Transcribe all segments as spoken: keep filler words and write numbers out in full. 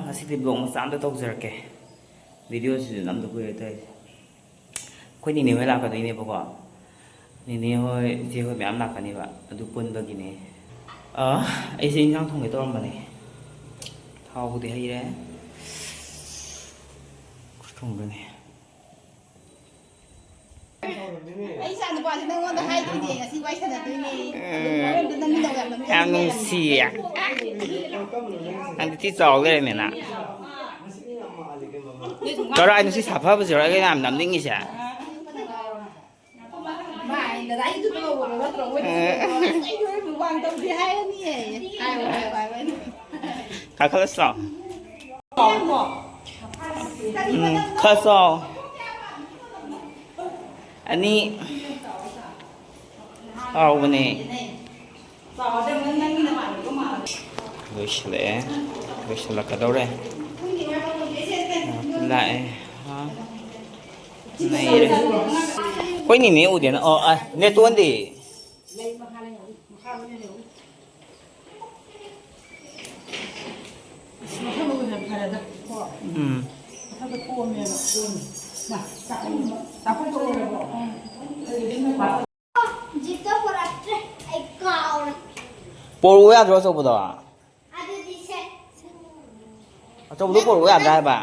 ꯉꯁꯤꯗꯤ vlog ꯃꯆꯥ ꯑꯝꯇ ꯇꯧꯖꯔꯛꯀꯦ꯫ Videoꯁꯤꯁꯨ ꯅꯝꯗ ꯀꯨꯏꯔꯦ ꯇꯧꯔꯤꯁꯦ꯫ ꯑꯩꯈꯣꯏ ꯅꯤꯅꯦ ꯍꯣꯏ ꯂꯥꯛꯀꯗꯣꯏꯅꯦꯕꯀꯣ꯫ ꯅꯤꯅꯦ ꯍꯣꯏ, ꯏꯆꯦ ꯍꯣꯏ ꯃꯌꯥꯝ ꯂꯥꯛꯀꯅꯤꯕ꯫ ꯑꯗꯨ ꯄꯨꯟꯕꯒꯤꯅꯦ꯫ ꯑ, ꯑꯩꯁꯦ ꯏꯟꯁꯥꯡ ꯊꯣꯡꯒꯦ ꯇꯧꯔꯝꯕꯅꯦ꯫ ꯊꯥꯎꯕꯨꯗꯤ ꯍꯩꯔꯦ꯫ ꯊꯣꯡꯗꯣꯏꯅꯦ꯫ ꯑꯩ ꯏꯆꯥ ꯅꯨꯄꯥꯁꯦ ꯅꯪꯉꯣꯟꯗ ꯍꯥꯏꯗꯣꯏꯅꯦ, ꯉꯁꯤ ꯋꯥꯔꯤ ꯁꯥꯟꯅꯗꯣꯏꯅꯦ꯫ ꯑꯗꯨ ꯃꯔꯝꯗ ꯅꯪ ꯅꯧ ꯌꯥꯝ ꯅꯝꯅꯤꯡꯉꯦ꯫ ꯌꯥꯝ ꯅꯨꯡꯁꯤꯌꯦ꯫ ꯅꯪꯗꯤ ꯊꯤ ꯆꯥꯎ ꯂꯩꯔꯝꯃꯦꯅ꯫ ꯅꯣꯏ ꯊꯣꯡꯒꯥꯟ ꯀꯔꯥꯏꯅꯣ ꯁꯤ ꯁꯥꯐꯕꯁꯤꯔꯣ ꯑꯩꯅ ꯌꯥꯝ ꯅꯝꯅꯤꯡꯉꯤꯁꯦ? ꯃꯥ, ꯑꯩ ꯗꯗꯥ ꯌꯨꯇ꯭ꯌꯨꯕꯇ ꯂꯧꯕꯗꯣ ꯅꯠꯇ꯭ꯔꯣ? ꯃꯣꯏ ꯑꯦ꯫ ꯑꯩꯒꯤ ꯑꯣꯏꯕ ꯋꯥꯡ ꯇꯧꯗꯦ ꯍꯥꯏꯔꯅꯤꯌꯦ꯫ ꯍꯥꯏꯌꯣ, ꯍꯥꯏꯌꯣ, ꯍꯥꯏꯌꯣ, ꯍꯥꯏꯌꯣ꯫ ꯀꯥꯈꯠꯂꯁꯤ ꯂꯥꯎ꯫ ꯎꯝ, ꯈꯔ ꯆꯥꯎ꯫ ꯑꯅꯤ ꯍꯥꯎꯕꯅꯦ꯫ ꯂꯣꯏꯁꯤꯜꯂꯛꯑꯦ꯫ ꯂꯣꯏꯁꯤꯜꯂꯛꯀꯗꯧꯔꯦ꯫ ꯂꯥꯛꯑꯦ꯫ ꯅꯩꯔꯦ꯫ ꯑꯩꯈꯣꯏ ꯅꯤꯅꯦ ꯎꯗꯦꯅ꯫ ꯑꯣ, ꯑ, ꯅꯦꯇꯣꯟꯗꯤ? ꯎꯝ꯫ ꯖꯤꯞꯇꯣ ꯄꯨꯔꯛꯇ꯭ꯔꯦ꯫ ꯑꯩ ꯀꯥꯎꯔꯦ꯫ ꯄꯣꯔꯛꯑꯣ ꯌꯥꯗ꯭ꯔꯣ ꯑꯆꯧꯕꯗꯣ? ꯑꯗꯨꯗꯤ ꯁꯦ꯫ ꯑꯆꯧꯕꯗꯣ ꯄꯣꯔꯛꯑꯣ ꯌꯥꯗ꯭ꯔꯥ ꯍꯥꯏꯕ?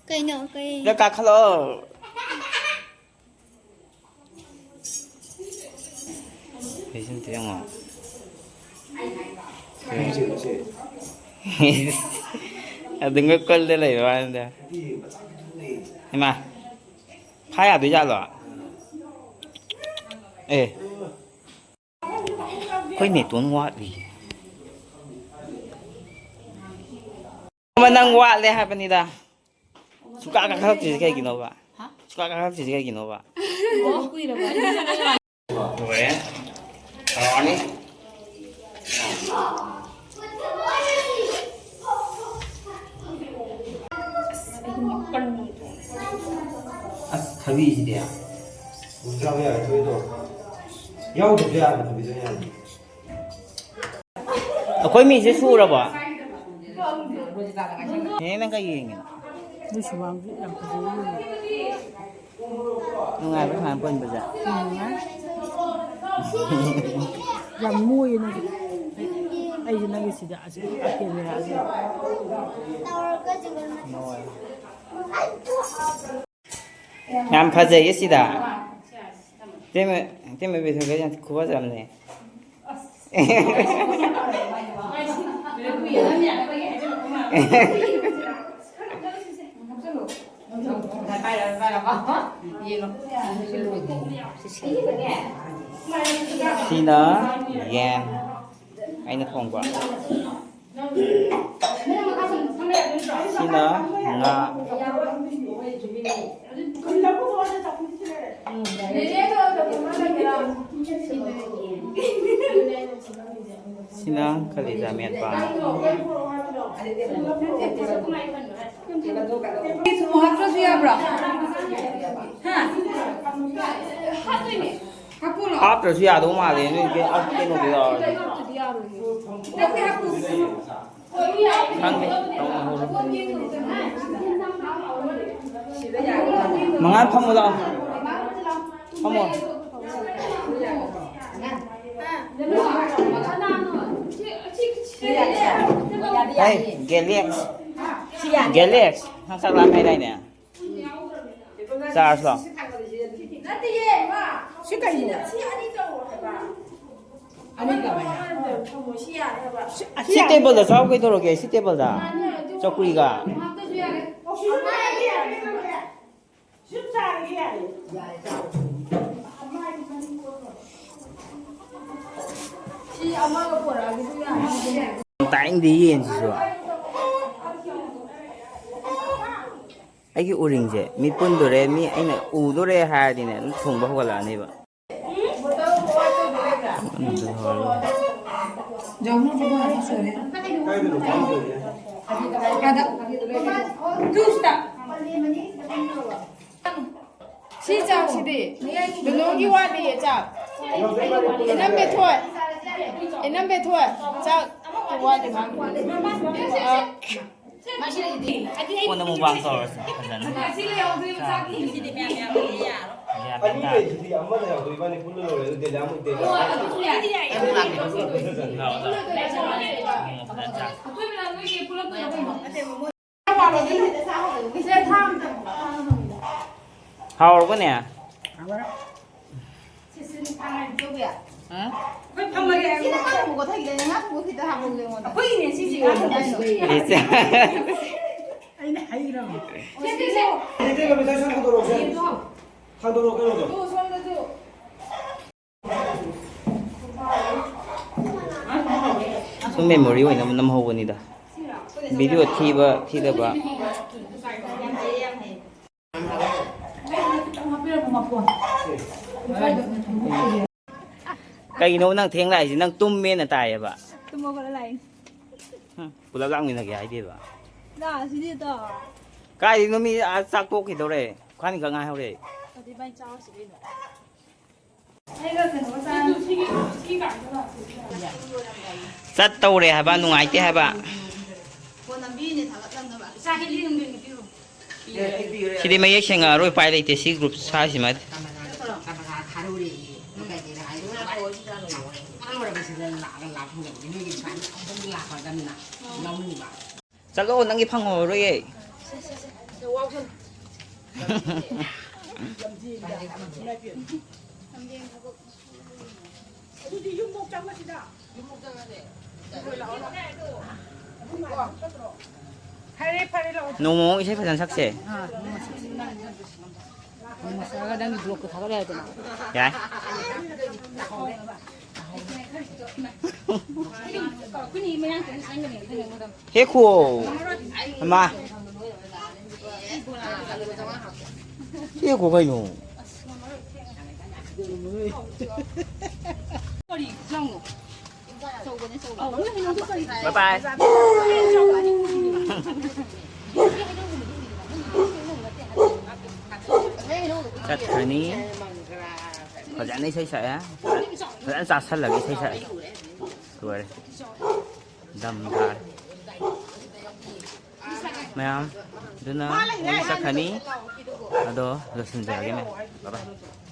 ꯀꯩꯅꯣ? ꯀꯩ? ꯁꯤꯗ ꯀꯥꯈꯠꯂꯛꯑꯣ꯫ ꯁꯤ ꯑꯝꯇ ꯌꯦꯡꯉꯣ꯫ ꯑꯗꯨꯝꯒ ꯀꯜꯗ ꯂꯩꯕ ꯋꯥꯅꯤꯗ꯫ ꯏꯃꯥ, ꯐꯥ ꯌꯥꯗꯣꯏ ꯖꯥꯠꯂꯣ? ꯑꯦ, ꯑꯩꯈꯣꯏ ꯅꯦꯇꯣꯟ ꯋꯥꯠꯂꯤ꯫ ꯑꯃ ꯅꯪ ꯋꯥꯠꯂꯦ ꯍꯥꯏꯕꯅꯤꯗ꯫ ꯁꯨꯡꯀꯥ ꯀꯥꯈꯠꯂꯛꯇ꯭ꯔꯤꯁꯦ ꯀꯩꯒꯤꯅꯣꯕ? ꯍꯥ? ꯁꯨꯡꯀꯥ ꯀꯥꯈꯠꯂꯛꯇ꯭ꯔꯤꯁꯦ ꯀꯩꯒꯤꯅꯣꯕ? ꯂꯣꯏꯔꯦ꯫ ꯇꯧꯔꯅꯤ꯫ ꯑꯁ, ꯊꯕꯤꯁꯤꯗꯤ꯫ ꯌꯥꯎꯗꯕꯁꯨ ꯌꯥꯕ ꯊꯕꯤꯗꯣ ꯌꯥꯅꯤ꯫ ꯑꯩꯈꯣꯏ ꯃꯤꯁꯦ ꯁꯨꯔꯕꯣ? ꯍꯦ, ꯅꯪ ꯀꯩ ꯌꯦꯡꯉꯤꯅꯣ? ꯅꯣꯏ ꯁꯨꯃꯥꯡꯁꯨ ꯌꯥꯝ ꯐꯖꯩ꯫ ꯅꯨꯡꯉꯥꯏꯕ꯭ꯔꯥ ꯁꯨꯃꯥꯏꯅ ꯄꯨꯟꯕꯁꯦ? ꯅꯨꯡꯉꯥꯏ꯫ ꯌꯥꯝ ꯅꯣꯏꯌꯦ ꯅꯪꯁꯦ꯫ ꯑꯩꯁꯦ ꯅꯪꯒꯤ ꯁꯤꯗ ꯑꯁꯤ ꯀꯦꯃꯦꯔꯥꯁꯦ꯫ ꯌꯥꯝ ꯐꯖꯩꯌꯦ ꯁꯤꯗ꯫ ꯇꯦꯝꯃ-, ꯇꯦꯝꯃ ꯕꯦꯊꯣꯟꯒ ꯌꯥꯝ ꯈꯨꯐꯖ ꯑꯃꯅꯦ꯫ ꯁꯤꯅ ꯌꯦꯟ꯫ ꯑꯩꯅ ꯊꯣꯡꯕ꯫ ꯁꯤꯅ ꯉꯥ꯫ ꯁꯤꯅ ꯀꯂꯦꯖꯥ ꯃꯦꯠꯄ꯫ ꯍꯥꯞꯇ꯭ꯔꯁꯨ ꯌꯥꯕ꯭ꯔꯣ? ꯍꯥ? ꯍꯥꯞꯇ꯭ꯔꯁꯨ ꯌꯥꯗꯧ ꯃꯥꯜꯂꯦ, ꯅꯣꯏ ꯀꯩ-, ꯑ, ꯀꯩꯅꯣꯗꯣ ꯌꯥꯎꯔꯗꯤ꯫ ꯈꯪꯗꯦ꯫ ꯃꯉꯥ ꯐꯝꯃꯣ ꯂꯥꯛꯑꯣ꯫ ꯐꯝꯃꯣ꯫ ꯍꯩ, ꯒꯦꯂꯦꯛꯁ꯫ ꯒꯦꯂꯦꯛꯁ꯫ ꯅꯪ ꯆꯥꯛ ꯂꯥꯝꯃꯦ ꯍꯥꯏꯗꯥꯏꯅꯦ? ꯆꯥꯔꯁꯤ ꯂꯥꯎ꯫ ꯅꯠꯇꯦꯌꯦ, ꯏꯃꯥ꯫ ꯁꯤ ꯀꯩꯅꯣ? ꯁꯤ ꯑꯅꯤ ꯇꯧꯔꯣ ꯍꯥꯏꯕ꯫ ꯑꯅꯤ ꯀꯃꯥꯏꯅ? ꯁꯤ ꯌꯥꯔꯦ ꯍꯥꯏꯕ꯫ ꯁꯤ ꯇꯦꯕꯜꯗ ꯆꯥꯎ ꯀꯩꯗꯧꯔꯒꯦ? ꯁꯤ ꯇꯦꯕꯜꯗ꯫ ꯆꯧꯀ꯭ꯔꯤꯒ꯫ ꯁꯤ ꯌꯥꯔꯦ꯫ ꯁꯤ ꯑꯃꯒ ꯄꯨꯔꯛꯑꯒꯦ, ꯑꯗꯨ ꯌꯥꯔꯦ꯫ ꯇꯥꯏꯅꯤꯡꯗꯦ ꯌꯦꯟꯁꯤꯁꯨ꯫ ꯑꯩꯒꯤ ꯎꯔꯤꯡꯁꯦ ꯃꯤ ꯄꯨꯟꯗꯣꯔꯦ, ꯃꯤ ꯑꯩꯅ ꯎꯗꯣꯔꯦ ꯍꯥꯏꯔꯗꯤꯅꯦ ꯑꯗꯨꯝ ꯊꯨꯡꯕ ꯍꯧꯒꯠꯂꯛꯑꯅꯦꯕ꯫ ꯁꯤ ꯆꯥꯛꯁꯤꯗꯤ ꯕꯦꯅꯣꯒꯤ ꯋꯥꯠꯂꯤꯌꯦ ꯆꯥꯛ꯫ ꯏꯅꯝ ꯕꯦꯊꯣꯏ, ꯏꯅꯝ ꯕꯦꯊꯣꯏ, ꯆꯥꯛ꯫ ꯀꯣꯟꯅ ꯃꯨꯛꯕꯥꯡ ꯇꯧꯔꯁꯦ ꯐꯖꯅ꯫ ꯒ꯭ꯌꯥꯟ ꯑꯅꯤ ꯇꯥꯗꯦ꯫ ꯂꯩꯁꯤꯗꯤ ꯑꯃꯅ ꯌꯥꯎꯗꯣꯏ ꯏꯕꯥꯅꯤ ꯄꯨꯟꯅ ꯂꯧꯔꯦ ꯑꯗꯨ ꯗꯦꯂꯥ ꯑꯃꯨꯛ ꯗꯦꯂꯥ ꯑꯃꯨꯛ ꯐꯖꯅ ꯆꯥꯁꯦ꯫ ꯍꯥꯎꯔꯕꯅꯦ? ꯎꯝ? ꯑꯩꯈꯣꯏꯅꯦ ꯁꯤꯁꯦ꯫ ꯏꯆꯦ꯫ ꯑꯩꯅ ꯍꯩꯔꯕ꯫ ꯊꯥꯡꯗꯣꯔꯛꯑꯣ ꯀꯩꯅꯣꯗꯣ꯫ ꯁꯨꯝ memory ꯑꯣꯏꯅꯕ ꯅꯝꯍꯧꯕꯅꯤꯗ꯫ Video ꯊꯤꯕ ꯊꯤꯗꯕ꯫ ꯀꯩꯅꯣ ꯅꯪ ꯊꯦꯡ ꯂꯥꯛꯏꯁꯦ? ꯅꯪ ꯇꯨꯝꯃꯦꯅ ꯇꯥꯏꯌꯦꯕ꯫ ꯇꯨꯝꯃꯒ ꯂꯥꯛꯏꯅꯦ꯫ ꯍꯨꯝ, ꯄꯨꯂꯞ ꯂꯥꯛꯃꯤꯟꯅꯒꯦ ꯍꯥꯏꯗꯦꯕ꯫ ꯂꯥꯛꯑꯁꯤꯗꯤ ꯑꯗꯣ꯫ ꯀꯥꯏꯗꯩꯅꯣ ꯃꯤ ꯑꯥ ꯆꯥꯛ ꯇꯣꯛꯈꯤꯗꯧꯔꯦ꯫ ꯈ꯭ꯋꯥꯅꯤ ꯈꯛ ꯉꯥꯏꯍꯧꯔꯦ꯫ ꯑꯗꯨꯗꯤ ꯏꯕꯥꯅꯤ ꯆꯥꯔꯨꯁꯤ ꯀꯩꯅꯣ꯫ ꯑꯩꯒ ꯀꯩꯅꯣꯒ ꯆꯥꯔꯅꯤ꯫ ꯆꯠꯇꯧꯔꯦ ꯍꯥꯏꯕ, ꯅꯨꯡꯉꯥꯏꯇꯦ ꯍꯥꯏꯕ꯫ ꯐꯣꯟ ꯅꯝꯕꯤꯅꯦ ꯊꯥꯒꯠꯂꯝꯅꯕ꯫ ꯏꯆꯥ ꯍꯦꯛ ꯂꯦꯡꯗꯣꯏꯅꯦ ꯄꯤꯔꯨ꯫ ꯁꯤꯗꯤ ꯃꯌꯦꯛ ꯁꯦꯡꯉꯛꯑꯔꯣꯏ, ꯎꯄꯥꯏ ꯂꯩꯇꯦ ꯁꯤ group ꯁꯥꯁꯤꯃꯗꯤ꯫ ꯆꯠꯂꯣ, ꯅꯪꯒꯤ ꯐꯪꯍꯧꯔꯣꯏꯌꯦ꯫ ꯅꯣꯡꯃ ꯑꯃꯨꯛ ꯏꯁꯩ ꯐꯖꯅ ꯁꯛꯁꯦ꯫ ꯅꯣꯡꯃ ꯁꯛꯑꯒ ꯅꯪꯒꯤ vlogꯇ ꯊꯥꯒꯠꯂꯦ ꯍꯥꯏꯗꯅ꯫ ꯌꯥꯏ꯫ ꯍꯦꯛꯈꯣ꯫ ꯍꯩꯃꯥ꯫ ꯍꯦꯛꯈꯣ ꯀꯩꯅꯣ꯫ Bye bye꯫ ꯆꯠꯈ꯭ꯔꯅꯤ꯫ ꯐꯖꯅ ꯏꯁꯩ ꯁꯛꯑꯦ꯫ ꯐꯖꯅ ꯆꯥꯁꯜꯂꯒ ꯏꯁꯩ ꯁꯛꯑꯦ꯫ ꯂꯣꯏꯔꯦ꯫ ꯗꯝ ꯊꯥꯔꯦ꯫ ꯃꯌꯥꯝ ꯑꯗꯨꯅ ꯑꯩ ꯆꯠꯈ꯭ꯔꯅꯤ꯫ ꯑꯗꯣ ꯂꯣꯏꯁꯤꯟꯖꯔꯒꯦ ꯃꯌꯥꯝ꯫ Bye bye꯫